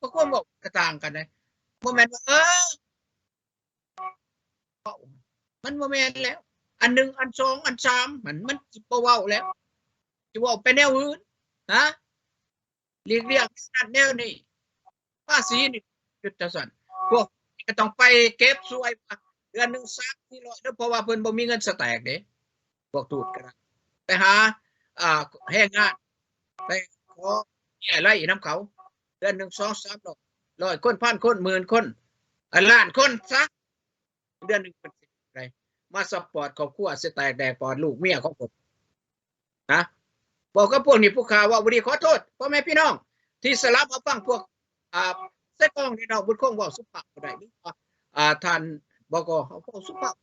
ພວກຄວາມເວົ້າກະຕ່າງກັນເດ້ ບໍ່ແມ່ນວ່າ ເອີ ເວົ້າ ມັນບໍ່ແມ່ນແລ້ວ ອັນໜຶ່ງ ອັນສອງ ອັນສາມ ມັນ ມັນຊິບໍ່ເວົ້າແລ້ວ ຊິເວົ້າໄປແນວອື່ນ ຮະ ຫຼີກລ້ຽງແນວນັ້ນແນວນີ້ ພາສີນີ້ ຢຸດຈັ່ງຊັ້ນ ພວກນີ້ກະຕ້ອງໄປເກັບຊ່ວຍວ່າ ເດືອນໜຶ່ງສາມສີ່ຮ້ອຍເດີ ເພາະວ່າເພິ່ນບໍ່ມີເງິນສະແຕັກເດ້ ພວກທູດກະໄດ້ ໄປຫາ ອ່າ ແຮງງານ ໄປຂໍເບັ້ຍໄລ່ນຳເຂົາ ເດືອນໜຶ່ງສອງສາມຮ້ອຍ ຮ້ອຍຄົນ ພັນຄົນ ໝື່ນຄົນ ອາ ລ້ານຄົນຊະ ເດືອນໜຶ່ງເພິ່ນຊິໄດ້ມາຊັບພອດຄອບຄົວ ຊິແຕກແດກປອດລູກເມຍຂອງເພິ່ນ ນະ ບອກກັບພວກນີ້ ຜູ້ຂ່າວເວົ້າບໍ່ດີ ຂໍໂທດພໍ່ແມ່ພີ່ນ້ອງທີ່ສະຫຼັບມາຟັງພວກ ອ່າ ໃສ່ກ້ອງນີ້ ນ້ອງບຸນຄົງເວົ້າສຸພາບບໍ່ໄດ້ ຫຼືວ່າ ອ່າ ທ່ານ ບກ ເຮົາເວົ້າສຸພາບ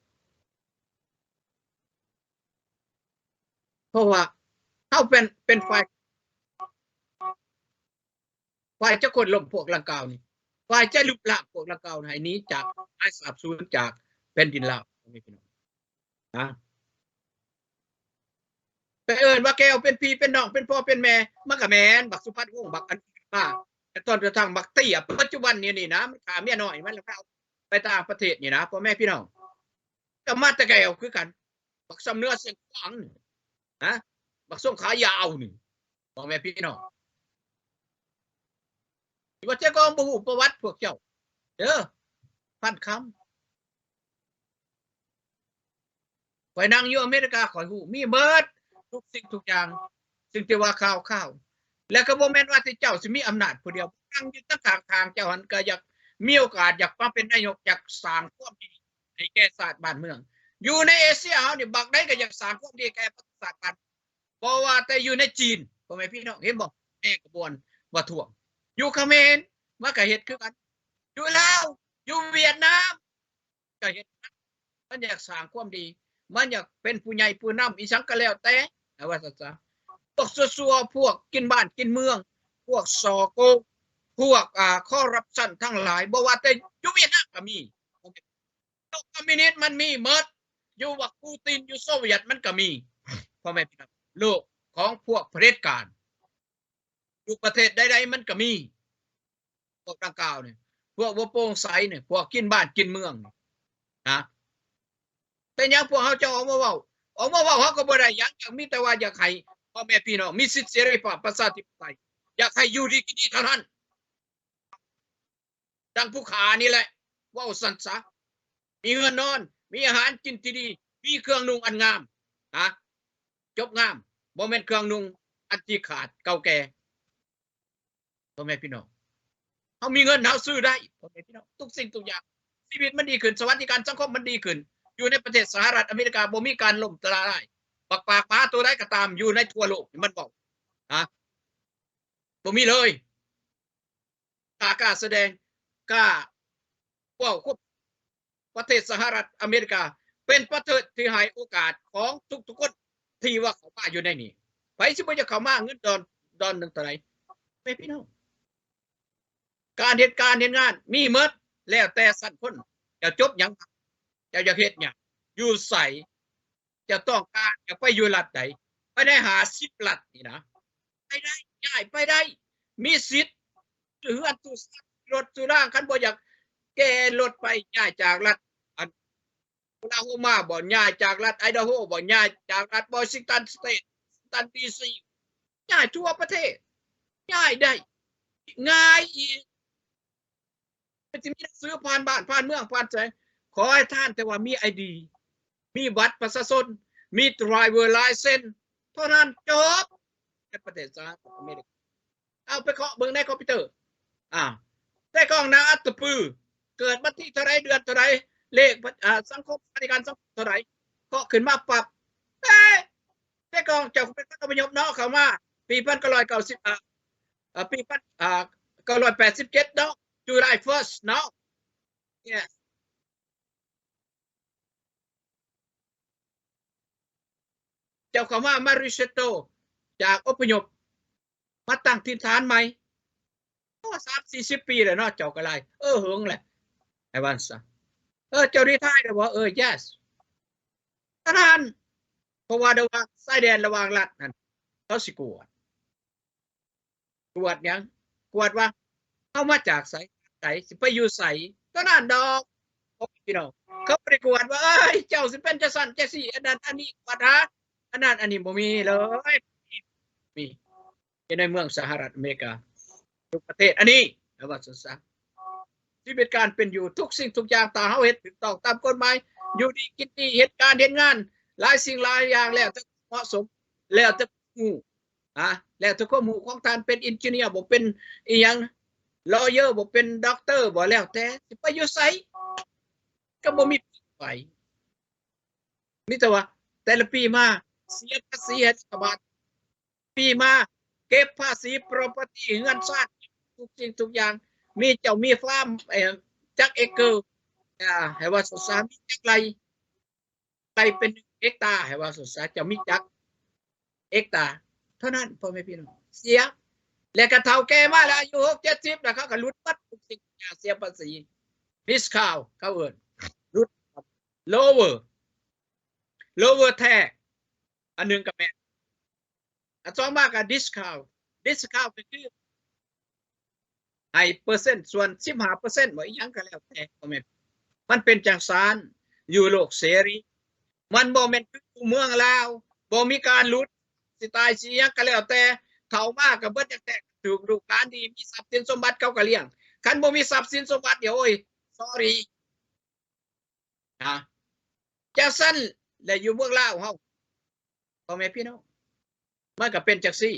ເພາະວ່າເຮົາເປັນ ເປັນຝ່າຍ ຝ່າຍຈະໂຄ່ນລົ້ມພວກດັ່ງກ່າວນີ້ ຝ່າຍຈະລຶບລ້າງພວກດັ່ງກ່າວໃຫ້ໜີຈາກ ຫາຍສາບສູນຈາກແຜ່ນດິນລາວ ພໍ່ແມ່ພີ່ນ້ອງ ນະ ໄປເອີ້ນວ່າແກເປັນພີ່ເປັນນ້ອງ ເປັນພໍ່ເປັນແມ່ ມັນກະແມ່ນ ບັກສຸພັນວົງ ບັກອັນ ມາ ແຕ່ຕອນກະທັ່ງບັກເຕ້ຍ ປັດຈຸບັນນີ້ນີ້ນະ ມັນຂ້າເມຍນ້ອຍມັນ ແລ້ວເອົາໄປຕ່າງປະເທດນີ້ນະ ພໍ່ແມ່ພີ່ນ້ອງ ກະມາແຕ່ແກວຄືກັນ ບັກຊຳເໜືອຊຽງຂວາງນີ້ ນະ ບັກຊົງຂາຍາວນີ້ ພໍ່ແມ່ພີ່ນ້ອງ ວ່າແຕ່ກອງບໍ່ຮູ້ປະຫວັດພວກເຈົ້າເດີ ພັນຄຳ ຂ້ອຍນັ່ງຢູ່ອາເມລິກາ ຂ້ອຍຮູ້ ມີເບິດທຸກສິ່ງທຸກຢ່າງ ສິ່ງທີ່ວ່າຂ່າວໆ ແລະກະບໍ່ແມ່ນວ່າແຕ່ເຈົ້າຊິມີອຳນາດຜູ້ດຽວ ນັ່ງຢູ່ທາງຂ້າງໆ ເຈົ້າຫັ້ນກະຢາກມີໂອກາດ ຢາກມາເປັນນາຍົກ ຢາກສ້າງຄວາມດີໃຫ້ແກ່ຊາດບ້ານເມືອງ ຢູ່ໃນເອເຊຍເຮົານີ້ ບັກໃດກະຢາກສ້າງຄວາມດີແກ່ປະເທດຊາດບ້ານ ບໍ່ວ່າແຕ່ຢູ່ໃນຈີນ ພໍ່ແມ່ພີ່ນ້ອງ ເຫັນບໍ່ ແມ່ຂະບວນປະທ້ວງ ຢູ່ຂະເໝນ ມັນກະເຮັດຄືກັນ ຢູ່ລາວ ຢູ່ຫວຽດນາມ ກະເຮັດ ມັນຢາກສ້າງຄວາມດີ ມັນຢາກເປັນຜູ້ໃຫຍ່ຜູ້ນຳ ອີ່ຫຍັງກະແລ້ວແຕ່ ວ່າຊັ້ນຊະ ພວກຊົ່ວໆ ພວກກິນບ້ານກິນເມືອງ ພວກສໍ້ໂກງ ພວກ ອ່າ ຄໍຣັບຊັນທັງຫຼາຍ ບໍ່ວ່າແຕ່ຢູ່ຫວຽດນາມກະມີ ໂລກຄອມມິວນິດມັນມີໝົດ ຢູ່ບັກປູຕິນ ຢູ່ໂຊວຽດມັນກະມີ ພໍ່ແມ່ພີ່ນ້ອງ ໂລກຂອງພວກຜະເດັດການ ຢູ່ປະເທດໃດໆມັນກະມີ ພວກດັ່ງກ່າວນີ້ ພວກບໍ່ໂປ່ງໃສນີ້ ພວກກິນບ້ານກິນເມືອງນີ້ນະ ເປັນຫຍັງພວກເຮົາຈະອອກມາເວົ້າ? ອອກມາເວົ້າເຮົາກະບໍ່ໄດ້ຫຍັງ ຢາກ ມີແຕ່ວ່າຢາກໃຫ້ພໍ່ແມ່ພີ່ນ້ອງມີສິດເສລີພາບປະຊາທິປະໄຕ ຢາກໃຫ້ຢູ່ດີກິນດີເທົ່ານັ້ນ. ດັ່ງຜູ້ຂ້ານີ້ແຫຼະ ເວົ້າຊັ້ນຊະ ມີເຮືອນນອນ ມີອາຫານກິນທີ່ດີ ມີເຄື່ອງນຸ່ງອັນງາມ ນະ ຈົບງາມ ບໍ່ແມ່ນເຄື່ອງນຸ່ງອັນທີ່ຂາດເກົ່າແກ່ ພໍ່ແມ່ພີ່ນ້ອງ ເຮົາມີເງິນເຮົາຊື້ໄດ້ ພໍ່ແມ່ພີ່ນ້ອງ ທຸກສິ່ງທຸກຢ່າງ ຊີວິດມັນດີຂຶ້ນ ສະຫວັດດີການສັງຄົມມັນດີຂຶ້ນ ຢູ່ໃນປະເທດສະຫະລັດອາເມລິກາບໍ່ມີການລົ້ມລະລາຍ ບັກປາກໝາໂຕໃດກະຕາມຢູ່ໃນທົ່ວໂລກນີ້ມັນເວົ້າ ນະ ບໍ່ມີເລີຍ ກ້າ ກ້າສະແດງ ກ້າເວົ້າຄວາມ ປະເທດສະຫະລັດອາເມລິກາ ເປັນປະເທດທີ່ໃຫ້ໂອກາດຂອງທຸກໆຄົນທີ່ວ່າເຂົ້າມາຢູ່ໃນນີ້ ໃຜຊິບໍ່ຢາກເຂົ້າມາ ເງິນດອນ ດອນໜຶ່ງເທົ່າໃດ ແມ່ພີ່ນ້ອງ ການເຮັດການເຮັດງານມີໝົດ ແລ້ວແຕ່ຊັ້ນຄົນ ເຈົ້າຈົບຫຍັງ ເຈົ້າຢາກເຮັດຫຍັງ ຢູ່ໃສ ເຈົ້າຕ້ອງການຈະໄປຢູ່ລັດໃດ ພາຍໃນຫ້າສິບລັດນີ້ນະ ໄປໄດ້ ຍ້າຍໄປໄດ້ ມີສິດ ເຮືອນຕູ້ຊານ ລົດສູ່ລາງ ຄັນບໍ່ຢາກແກ່ລົດໄປ ຍ້າຍຈາກລັດ ອັນ ໂອລາໂຮມາບໍ ຍ້າຍຈາກລັດໄອດາໂຮບໍ ຍ້າຍຈາກລັດວໍຊິງຕັນສະເຕດ ວໍຊິງຕັນ ດີຊີ ຍ້າຍທົ່ວປະເທດ ຍ້າຍໄດ້ ງ່າຍອີກ ມັນຊິມີໜັງສືຜ່ານບ້ານຜ່ານເມືອງຜ່ານແຂວງ ຂໍໃຫ້ທ່ານແຕ່ວ່າມີໄອດີ ມີບັດປະຊາຊົນ ມີ driver license ເທົ່ານັ້ນ ຈົບ ໃນປະເທດສະຫະລັດອາເມລິກາ ເອົາໄປເຄາະເບິ່ງໃນຄອມພິວເຕີ ອາ ແຕ່ກອງນາງອັດຕະປື ເກີດວັນທີເທົ່າໃດ ເດືອນເທົ່າໃດ ເລກ ອາ ສັງຄົມ ອາທິການສັງຄົມເທົ່າໃດ ເຄາະຂຶ້ນມາປັບ ເອີ ແຕ່ກອງເຈົ້າເປັນຄົນອະພະຍົບເນາະ ເຂົ້າມາປີພັນເກົ້າຮ້ອຍເກົ້າສິບ ອາ ອາ ປີພັນ ອາ ເກົ້າຮ້ອຍແປດສິບເຈັດເນາະ July first ເນາະ Yes ເຈົ້າເຂົ້າມາ Marisetto ຈາກອົບພະຍົບ ມາຕັ້ງຖິ່ນຖານໃໝ່ ໂອ້ ສາມສີ່ສິບປີແລ້ວເນາະ ເຈົ້າກະຫຼາຍ ເອີ ເຫິງແຫຼະ ໃຫ້ວ່າຊັ້ນຊະ ເອີ ເຈົ້າຣີທາຍແລ້ວບໍ? ເອີ Yes ເທົ່ານັ້ນ ເພາະວ່າລະຫວ່າງຊາຍແດນລະຫວ່າງລັດຫັ້ນ ເຂົາຊິກວດ ກວດຫຍັງ? ກວດວ່າ າມາຈາກໃສ ໃສ ຊິໄປຢູ່ໃສ ເທົ່ານັ້ນດອກ ພີ່ນ້ອງ. ເຂົາບໍ່ໄດ້ກວດວ່າ ເອີຍ ເຈົ້າຊິເປັນຈັ່ງຊັ້ນຈັ່ງຊີ້ ອັນນັ້ນອັນນີ້ ກວດຫາອັນນັ້ນອັນນີ້ ບໍ່ມີເລີຍ. ມີ ຢູ່ໃນເມືອງສະຫະລັດອາເມລິກາ ທຸກປະເທດອັນນີ້ ແລ້ວວ່າຊັ້ນຊະ ຊີວິດການເປັນຢູ່ ທຸກສິ່ງທຸກຢ່າງ ຖ້າເຮົາເຮັດຖືກຕ້ອງຕາມກົດໝາຍ ຢູ່ດີກິນດີ ເຮັດການເຮັດງານ ຫຼາຍສິ່ງຫຼາຍຢ່າງ ແລ້ວແຕ່ເໝາະສົມ ແລ້ວແຕ່ຮູ້ ອາ ແລ້ວແຕ່ຄວາມຮູ້ຂອງທ່ານ ເປັນເອັນຈິເນຍ ບໍ່ເປັນອີ່ຫຍັງ ລອເຢີ ບໍ່ເປັນດັອກເຕີ ບໍ່ ແລ້ວແຕ່ ຊິໄປຢູ່ໃສ ກໍບໍ່ມີໄປ ມີແຕ່ວ່າແຕ່ລະປີມາເສຍພາສີໃຫ້ລັດຖະບານ ປີມາເກັບພາສີ property ເຮືອນຊານ ທຸກສິ່ງທຸກຢ່າງ ມີເຈົ້າມີຟາມ ເອີ ຈັກເອເກີ ອາ ໃຫ້ວ່າຊັ້ນຊະ ມີຈັກໄຮ່ ໄຮ່ເປັນເຮັກຕາ ໃຫ້ວ່າຊັ້ນຊະ ເຈົ້າມີຈັກເຮັກຕາ ເທົ່ານັ້ນ ພໍ່ແມ່ພີ່ນ້ອງ ເສຍ ແລ້ວກໍເຖົ້າແກ່ມາແລ້ວ ອາຍຸຫົກເຈັດສິບ ແລ້ວເຂົາກໍຫຼຸດໝົດທຸກສິ່ງທຸກຢ່າງ ເສຍພາສີ discount ເຂົາເອີ້ນ ຫຼຸດ lower lower tax ອັນໜຶ່ງກໍແມ່ນ ອັນສອງມາກໍ discount discount ກໍຄືໃຫ້ເປີເຊັນ ສ່ວນສິບຫ້າເປີເຊັນ ບໍ່ ອີ່ຫຍັງກໍແລ້ວແຕ່ ກໍແມ່ນ ມັນເປັນຈັ່ງຊັ້ນ ຢູ່ໂລກເສລີ ມັນບໍ່ແມ່ນຄືຢູ່ເມືອງລາວ ບໍ່ມີການຫຼຸດ ຊິຕາຍຊິຫຍັງກໍແລ້ວແຕ່ ເຖົ້າມາກໍເບິດ ຈັ່ງແຕ່ ຖືກລູກຫຼານດີ ມີຊັບສິນສົມບັດ ເຂົາກໍລ້ຽງ ຄັນບໍ່ມີຊັບສິນສົມບັດ ໂອ້ຍ sorry ນະ ຈັ່ງຊັ້ນແຫຼະ ຢູ່ເມືອງລາວເຮົາ ພໍ່ແມ່ພີ່ນ້ອງ ມັນກໍເປັນຈັ່ງຊີ້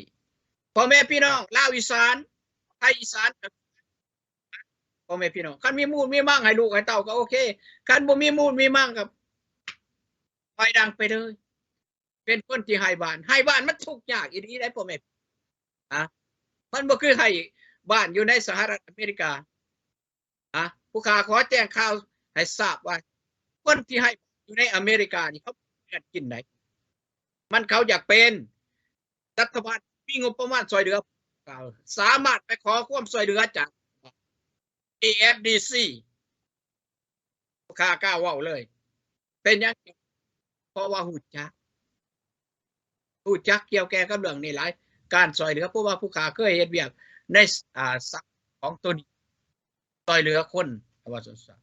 ພໍ່ແມ່ພີ່ນ້ອງ ລາວອີສານ ໄທອີສານ ພໍ່ແມ່ພີ່ນ້ອງ ຄັນມີມູນມີມັງໃຫ້ລູກໃຫ້ເຕົ້າກໍໂອເຄ ຄັນບໍ່ມີມູນມີມັງກໍໄຟດັງໄປເລີຍ ເປັນຄົນທີ່ໄຮ້ບ້ານ ໄຮ້ບ້ານມັນທຸກຍາກອີ່ຫຼີໃດ໋ ພໍ່ແມ່ ຮະ ມັນບໍ່ຄືໄຮ້ບ້ານຢູ່ໃນສະຫະລັດອາເມລິກາ ຮະ ຜູ້ຂ້າຂໍແຈ້ງຂ່າວໃຫ້ຊາບວ່າ ຄົນທີ່ໄຮ້ຢູ່ໃນອາເມລິການີ້ ເຂົາບໍ່ມີເຮືອນກິນໃດ໋ ມັນເຂົາຢາກເປັນ ລັດຖະບານມີງົບປະມານຊ່ວຍເຫຼືອ ສາມາດໄປຂໍຄວາມຊ່ວຍເຫຼືອຈາກ ເອ ເອັຟ ດີ ຊີ ຂ້າກ້າເວົ້າເລີຍ ເປັນຫຍັງ? ເພາະວ່າຮູ້ຈັກ ຮູ້ຈັກກ່ຽວແກ່ກັບເລື່ອງນີ້ຫຼາຍ ການຊ່ອຍເຫຼືອ ເພາະວ່າຜູ້ຂ້າເຄີຍເຮັດວຽກໃນ ອາ ສັງຂອງຕົວນີ້ ຊ່ອຍເຫຼືອຄົນ ວ່າຊັ້ນຊະ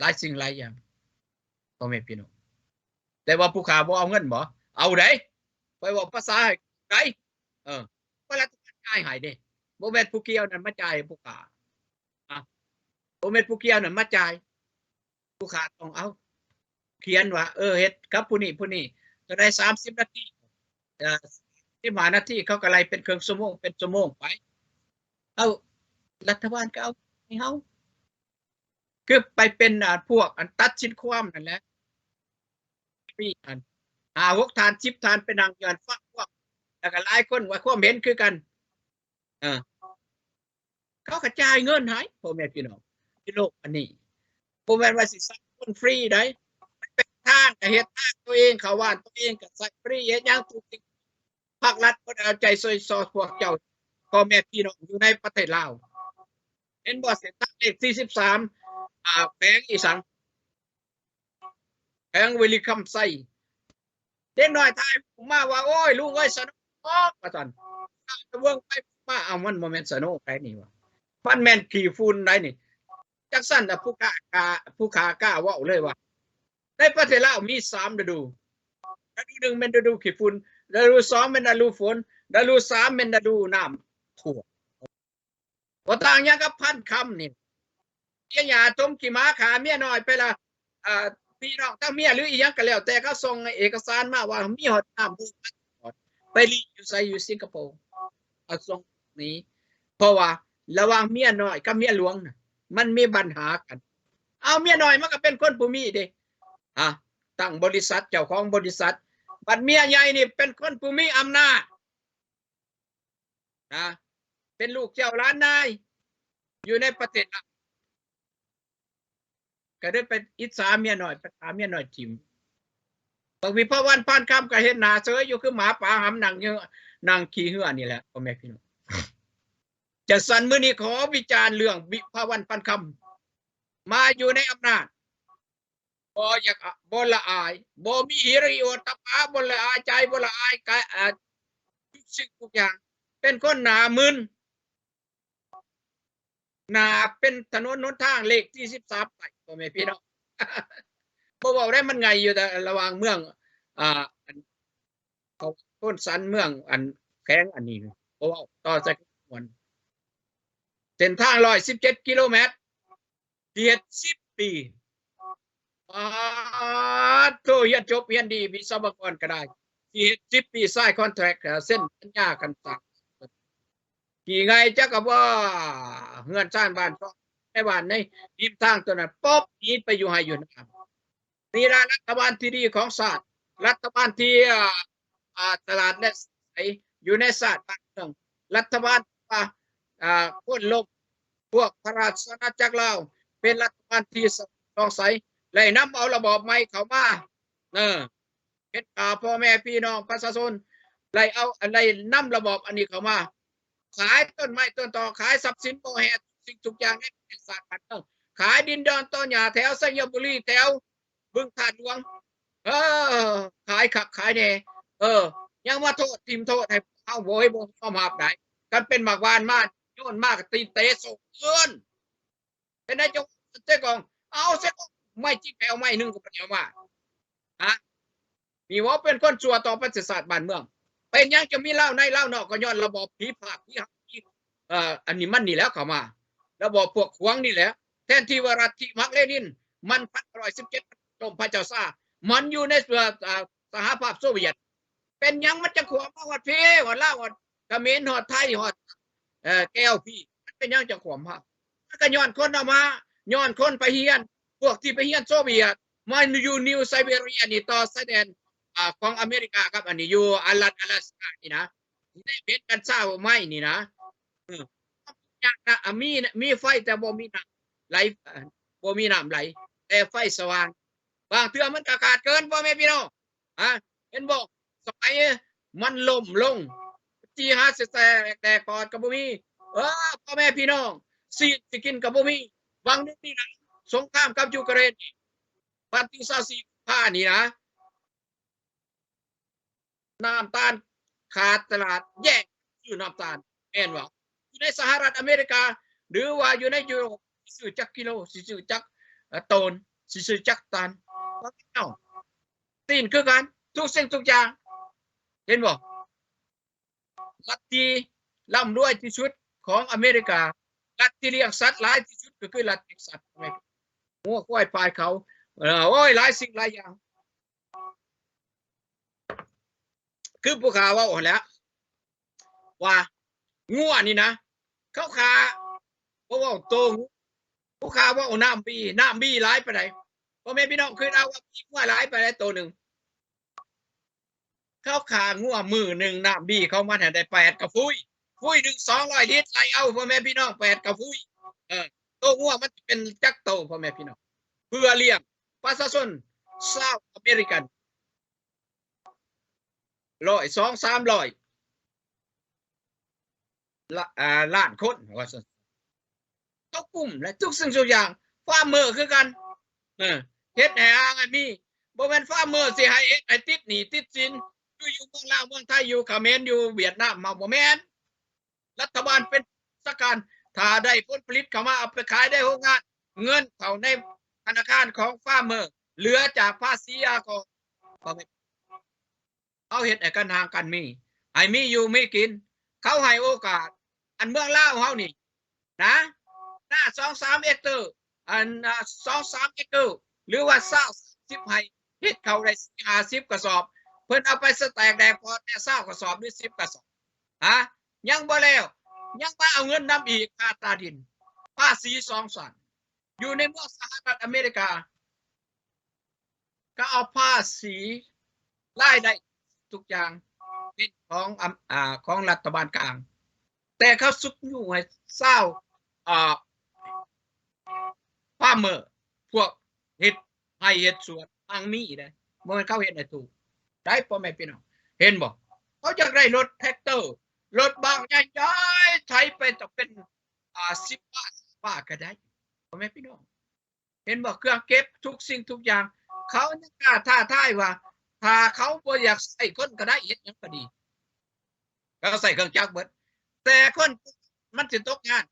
ຫຼາຍສິ່ງຫຼາຍຢ່າງ ພໍ່ແມ່ພີ່ນ້ອງ ແຕ່ວ່າຜູ້ຂ້າບໍ່ເອົາເງິນບໍ? ເອົາໃດ໋ ຂ້ອຍເວົ້າພາສາໃຫ້ໄດ້ ເອີ ກໍລັດຖະບານຈ່າຍໃຫ້ເດ້ ບໍ່ແມ່ນຜູ້ກ່ຽວນັ້ນມາຈ່າຍໃຫ້ຜູ້ຂ້າ ອະ ບໍ່ແມ່ນຜູ້ກ່ຽວນັ້ນມາຈ່າຍ ຜູ້ຂ້າຕ້ອງເອົາ ຂຽນວ່າ ເອີ ເຮັດກັບຜູ້ນີ້ຜູ້ນີ້ ເທົ່າໃດ ສາມສິບນາທີ ເອີ ສິບຫ້ານາທີ ເຂົາກໍໄລ່ເປັນເຄິ່ງຊົ່ວໂມງ ເປັນຊົ່ວໂມງໄປ ເອົາ ລັດຖະບານກໍເອົາໃຫ້ເຮົາ ຄືໄປເປັນ ອາ ພວກອັນຕັດສິນຄວາມນັ້ນແຫຼະ ມີອັນ ຫ້າຫົກທ່ານ ສິບທ່ານ ໄປນັ່ງຢູ່ຫັ້ນຟັງຄວາມ ແລ້ວກໍຫຼາຍຄົນວ່າຄວາມເຫັນຄືກັນ ເອີ ເຂົາກໍຈ່າຍເງິນໃຫ້ ພໍ່ແມ່ພີ່ນ້ອງ ໃນໂລກອັນນີ້ ບໍ່ແມ່ນວ່າຊິໃຊ້ຄົນຟຣີໃດ໋ ໄປທາງກໍເຮັດທາງຕົວເອງ ເຂົ້າບ້ານຕົວເອງກໍໃຊ້ຟຣີ ເຮັດຫຍັງທຸກສິ່ງ ພາກລັດບໍ່ໄດ້ເອົາໃຈໃສ່ຊອດພວກເຈົ້າ ພໍ່ແມ່ພີ່ນ້ອງຢູ່ໃນປະເທດລາວ ເຫັນບໍ່ ເສັ້ນທາງເລກສີ່ສິບສາມ ອາ ແຂວງອີສັງ ແຂວງວະລິຄຳໄຊ ເດັກນ້ອຍຖ່າຍຮູບມາວ່າ ໂອ້ຍ ລຸງເອີຍ ສະໂນອອກ ວ່າຊັ້ນ ເບິ່ງໄປເບິ່ງມາ ເອົ້າ ມັນບໍ່ແມ່ນສະໂນໄດ໋ນີ້ວ່າ ມັນແມ່ນຂີ້ຝຸ່ນໄດ໋ນີ້ ຈັ່ງຊັ້ນລະ ຜູ້ຂ້າກ້າ ຜູ້ຂ້າກ້າເວົ້າເລີຍວ່າ ໃນປະເທດລາວມີສາມລະດູ ລະດູໜຶ່ງແມ່ນລະດູຂີ້ຝຸ່ນ ລະດູສອງແມ່ນລະດູຝົນ ລະດູສາມແມ່ນລະດູນ້ຳຖ້ວມ ບໍ່ຕ່າງຫຍັງກັບພັນຄຳນີ້ ເສຍຫຍ້າຖົມຂີ້ໝາຂ້າເມຍນ້ອຍໄປລະ ເອີ ພີ່ນ້ອງທັງເມຍ ຫຼື ອີ່ຫຍັງກໍແລ້ວແຕ່ ເຂົາສົ່ງເອກະສານມາວ່າມີຮອດນ້ຳ ໄປລີ້ຢູ່ໃສ ຢູ່ສິງກະໂປ ເອົາສົ່ງໜີ ເພາະວ່າລະຫວ່າງເມຍນ້ອຍກັບເມຍຫຼວງນະ ມັນມີບັນຫາກັນ ເອົາ ເມຍນ້ອຍມັນກໍເປັນຄົນຜູ້ມີເດ້ ຮະ ຕັ້ງບໍລິສັດ ເຈົ້າຂອງບໍລິສັດ ບັດເມຍໃຫຍ່ນີ້ເປັນຄົນຜູ້ມີອຳນາດ ນະ ເປັນລູກເຈົ້າຫຼານນາຍ ຢູ່ໃນປະເທດລາວ ກໍໄດ້ໄປອິດສາເມຍນ້ອຍ ໄປຂ້າເມຍນ້ອຍຖິ້ມ ບັກວິພາວັນ ພານຄຳ ກໍເຮັດໜ້າເສີຍຢູ່ ຄືໝາປ່າຫຳ ນັ່ງຢູ່ ນັ່ງຂີ້ເຫື່ອນີ້ແຫຼະ ພໍ່ແມ່ພີ່ນ້ອງ ຈັ່ງຊັ້ນ ມື້ນີ້ຂໍວິຈານເລື່ອງວິພາວັນ ພານຄຳ ມາຢູ່ໃນອຳນາດ ບໍ່ຢາກ ບໍ່ລະອາຍ ບໍ່ມີຫິລິໂອດຕະປະ ບໍ່ລະອາຍໃຈ ບໍ່ລະອາຍກາຍ ອາ ທຸກສິ່ງທຸກຢ່າງ ເປັນຄົນໜ້າມຶນ ໜ້າເປັນຖະໜົນຫົນທາງເລກທີສິບສາມໄປ ພໍ່ແມ່ພີ່ນ້ອງ. ບໍ່ເວົ້າໄດ້ ມັນໃຫຍ່ຢູ່ ແຕ່ລະຫວ່າງເມືອງ ອ່າ ອັນ ເຂົາໂພນສັນ ເມືອງ ອັນ ແຂວງອັນນີ້ ບໍ່ເວົ້າ ຕໍ່ໃສ່ ເສັ້ນທາງຮ້ອຍສິບເຈັດກິໂລແມັດ ຊິເຮັດສິບປີ. ປາດໂທ້ ຮຽນຈົບຮຽນດີ ວິສະວະກອນກໍໄດ້ ຊິເຮັດສິບປີ ຊາຍຄອນແທຣັກ ເຊັນສັນຍາກັນສ້າງ ຂີ້ໄງ່ຈັກກະວ່າ ເຮືອນຊານບ້ານຊ່ອງ ໃນບ້ານໃນລິມທາງຕົວນັ້ນ ປັອບ ໜີໄປຢູ່ໄຮ່ຢູ່ນາ. ນີ້ລະລັດຖະບານທີ່ດີຂອງຊາດ ລັດຖະບານທີ່ ອ່າ ອ່າ ສະຫຼາດ ແລະ ໃສ ຢູ່ໃນຊາດບ້ານເມືອງ ລັດຖະບານ ອ່າ ອ່າ ໂຄ່ນລົ້ມ ພວກພະລາຊະອານາຈັກລາວ ເປັນລັດຖະບານທີ່ສະຫຼາດ ສ່ອງໃສ ໄດ້ນຳເອົາລະບອບໃໝ່ເຂົ້າມາ ເອີ ເຮັດໃຫ້ພໍ່ແມ່ພີ່ນ້ອງປະຊາຊົນ ໄດ້ເອົາ ໄດ້ນຳລະບອບອັນນີ້ເຂົ້າມາ ຂາຍຕົ້ນໄມ້ຕົ້ນຕອ ຂາຍຊັບສິນບໍ່ແຮ່ ທຸກສິ່ງທຸກຢ່າງໃນປະເທດຊາດບ້ານເມືອງ ຂາຍດິນດອນຕອນຫຍ້າແຖວໄຊຍະບູລີ ແຖວ ບຶງທາດຫຼວງ ເອີ ຂາຍຄັກຂາຍແນ່ ເອີ ຍັງມາໂທດ ຖິ້ມໂທດໃຫ້ເຮົາ ໂອ້ຍ ບໍ່ຍອມຮັບໄດ໋. ຄັນເປັນໝາກຫວ່ານມາ ໂຍນມາກໍຕີນເຕະໂຊກເອີ້ນ ເປັນໄດ້ເຈົ້າເສຍກອງ ເອົາເສຍກອງ ໄມ້ຈິກໄປເອົາໄມ້ໜຶ່ງກໍບໍ່ໄດ້ເອົາມາ ຮະ ນີ້ເວົ້າເປັນຄົນຊົ່ວຕໍ່ປະເທດຊາດບ້ານເມືອງ. ເປັນຫຍັງຈະມີລາວໃນລາວນອກ ກໍຍ້ອນລະບອບຜີພາກຜີຫາ ເອີ ອັນນີ້ມັນນີ້ແຫຼະເຂົ້າມາ ລະບອບພວກຂວາງນີ້ແຫຼະ ແທນທີ່ວ່າລັດທິມາກເລນິນ ມັນພັນເກົ້າຮ້ອຍສິບເຈັດ ລົ້ມພະເຈົ້າຊາ ມັນຢູ່ໃນ ເອີ ສະຫະພາບໂຊວຽດ ເປັນຫຍັງມັນຈັ່ງຂວາມມາຮອດພີ້ ຮອດລາວ ຮອດຂະເໝນ ຮອດໄທ ຮອດ ເອີ ແກວພີ້ ມັນເປັນຫຍັງຈັ່ງຂວາມມາ ມັນກໍຍ້ອນຄົນເອົາມາ ຍ້ອນຄົນໄປຮຽນ ພວກທີ່ໄປຮຽນໂຊວຽດ ມາຢູ່ນິວໄຊເບເຣຍນີ້ ຕໍ່ຊາຍແດນ ອ່າ ຂອງອາເມລິກາກັບອັນນີ້ ຢູ່ອາລັດ ອາລັດສະການີ້ນະ ໄດ້ເປັນກັນຊາວໄມ້ນີ້ນະ ເອີ ຍາກນະ ອ່າ ມີ ມີໄຟແຕ່ບໍ່ມີນ້ຳໄຫຼ ເອີ ບໍ່ມີນ້ຳໄຫຼ ແຕ່ໄຟສະຫວ່າງ ບາງເທື່ອມັນກໍຂາດເຂີນ ພໍ່ແມ່ພີ່ນ້ອງ ຮະ ເຫັນບໍ່? ສະໄໝມັນລົ້ມລົງ ຈີຫາຊິແຕກ ແຕກປອດກໍບໍ່ມີ ເອີ ພໍ່ແມ່ພີ່ນ້ອງ ຊີ້ນຊິກິນກໍບໍ່ມີ. ຫວ່າງໜຶ່ງນີ້ນະ ສົງຄາມກັບຢູເຄຣນນີ້ ວັນທີຊາວສີ່ ກຸມພານີ້ນະ ນ້ຳຕານຂາດຕະຫຼາດ ແຍ່ງຊື້ນ້ຳຕານ ແມ່ນບໍ່? ຢູ່ໃນສະຫະລັດອາເມລິກາ ຫຼືວ່າຢູ່ໃນຢູໂຣບ ຊິຊື້ຈັກກິໂລ ຊິຊື້ຈັກ ເອີ ໂຕນ ຊິຊື້ຈັກຕັນ ເອົາ ຕີນຄືກັນ ທຸກສິ່ງທຸກຢ່າງ ເຫັນບໍ່? ລັດທີ່ລ່ຳລວຍທີ່ສຸດຂອງອາເມລິກາ ລັດທີ່ລ້ຽງສັດຫຼາຍທີ່ສຸດກໍຄືລັດເທັກຊັສ ງົວຄວາຍປາຍເຂົາ ເອີ ໂອ້ຍ ຫຼາຍສິ່ງຫຼາຍຢ່າງ ຄືຜູ້ຂ້າເວົ້າຫັ້ນແຫຼະ ວ່າງົວນີ້ນະ ເຂົາຂ້າ ບໍ່ເວົ້າໂຕ ຜູ້ຂ້າເວົ້ານ້ຳບີ ນ້ຳບີຫຼາຍປານໃດ ພໍ່ແມ່ພີ່ນ້ອງຄິດເອົາວ່າມີງົວຫຼາຍປານໃດໂຕໜຶ່ງ ເຂົາຂ້າງົວມື້ໜຶ່ງ ນ້ຳບີເຂົາມັນໃຫ້ໄດ້ແປດກະຟຸຍ ຟຸຍໜຶ່ງສອງຮ້ອຍລິດ ໄລ່ເອົາ ພໍ່ແມ່ພີ່ນ້ອງ ແປດກະຟຸຍ ເອີ ໂຕງົວມັນຊິເປັນຈັກໂຕ ພໍ່ແມ່ພີ່ນ້ອງ ເພື່ອລ້ຽງປະຊາຊົນຊາວອາເມລິກັນ ຮ້ອຍ ສອງ ສາມຮ້ອຍ ລະ ອ່າ ລ້ານຄົນ ວ່າຊັ້ນ ເຂົາກຸ້ມແຫຼະ ທຸກສິ່ງທຸກຢ່າງ ຟາມເມີຄືກັນ ເອີ ເຮັດໃຫ້ຫາໃຫ້ມີ ບໍ່ແມ່ນຟາມເມີຊິໃຫ້ເຮັດໃຫ້ຕິດໜີ້ຕິດສິນ ຢູ່ ຢູ່ເມືອງລາວ ເມືອງໄທ ຢູ່ຂະເໝນ ຢູ່ຫວຽດນາມ ເຮົາ ບໍ່ແມ່ນ ລັດຖະບານເປັນສະການ ຖ້າໄດ້ຜົນຜະລິດເຂົ້າມາ ເອົາໄປຂາຍໃນໂຮງງານ ເງິນເຂົ້າໃນທະນາຄານຂອງຟາມເມີ ເຫຼືອຈາກພາສີອາກອນ ເຮົາເຮັດໃຫ້ກັນຫາກັນມີ ໃຫ້ມີຢູ່ມີກິນ ເຂົາໃຫ້ໂອກາດ ອັນເມືອງລາວເຮົານີ້ນະ ນາສອງສາມເອັກເຕີ ອັນ ອ່າ ສອງສາມເອັກເຕີ ຫຼືວ່າຊາວ ສາມສິບໄຮ່ ເຮັດເຂົ້າໄດ້ສີ່ຫ້າສິບກະສອບ ເພິ່ນເອົາໄປສະແຕກແດກປອດແດ່ຊາວກະສອບ ຫຼືສິບກະສອບ ຮະ ຍັງບໍ່ແລ້ວ ຍັງມາເອົາເງິນນຳອີກ ຄ່າຕາດິນ ພາສີສອງຊັ້ນ ຢູ່ໃນເມືອງສະຫະລັດອາເມລິກາ ກໍເອົາພາສີລາຍໄດ້ທຸກຢ່າງເປັນຂອງ ອຳ ອາ ຂອງລັດຖະບານກາງ ແຕ່ເຂົາຊຸກຍູ້ໃຫ້ຊາວ ອາ ຟາມເມີ ພວກເຮັດໄຮ່ເຮັດສວນ ຮັ່ງມີເດ້ ບໍ່ແມ່ນເຂົາເຮັດໃຫ້ທຸກໄດ໋ ພໍ່ແມ່ພີ່ນ້ອງ ເຫັນບໍ່? ເຂົາຢາກໄດ້ລົດແທຣັກເຕີ ລົດບັກໃຫຍ່ໆ ໄຖໄປ ຕ້ອງເປັນ ອາ ສິບປາ ຊາວປາກໍໄດ້ ພໍ່ແມ່ພີ່ນ້ອງ ເຫັນບໍ່? ເຄື່ອງເກັບທຸກສິ່ງທຸກຢ່າງ ເຂົາຍັງກ້າທ້າທາຍວ່າ ຖ້າເຂົາບໍ່ຢາກໃຊ້ຄົນກໍໄດ້ ເຮັດຫຍັງກໍດີ ເຂົາໃຊ້ເຄື່ອງຈັກເບິດ ແຕ່ຄົນມັນຊິຕົກງານ